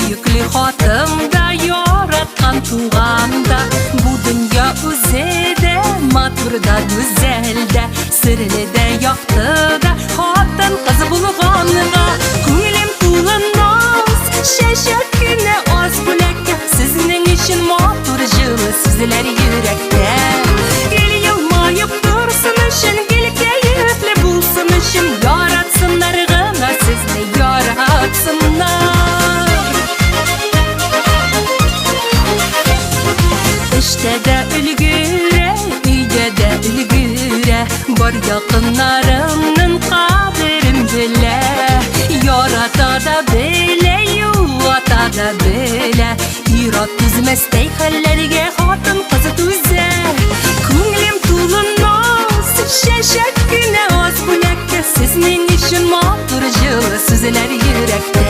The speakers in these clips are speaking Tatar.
Сөекле хатын да, яраткан туган да. Бу дөнья үзе дә матур да, гүзәл дә, серле дә, якты да, хатын-кыз булганга. Күңелем тулы наз, чәчәк кенә аз бүләккә. Сезнең өчен матур җылы сүзләр йөрәктә. Гел елмаеп торсын өчен, гел кәефле булсын өчен, яратсыннар гына сезне, яратсыннар. Эштә дә өлгерә, өйдә дә өлгерә, бар якыннарымның кадерен белә. Ярата да белә, юата да белә. Ир-ат түзмәстәй хәлләргә хатын-кыз түзә. Күңелем тулы наз, чәчәк кенә аз бүләккә. Сезнең өчен матур җылы сүзләр йөрәктә.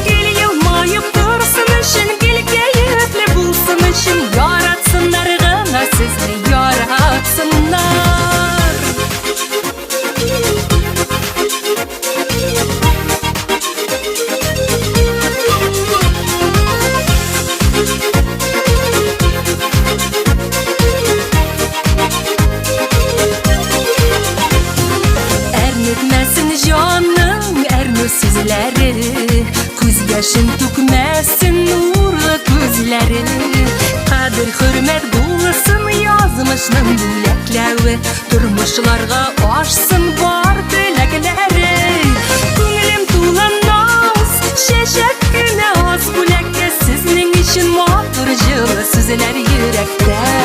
Гел елмаеп торсын өчен, гел кәефле булсын өчен, яратсыннар гына сезне, яратсыннар. Әрнетмәсен җаның әрнү сүзләре, күз яшен түкмәсен нурлы күзләре. Кадер хөрмәт булсын язмышның бүләкләве, Тормышларга ашсын бар теләкләре. Күңелем тулы наз, чәчәк кенә аз бүләккә. Сезнең өчен матур җылы сүзләр йөрәктә.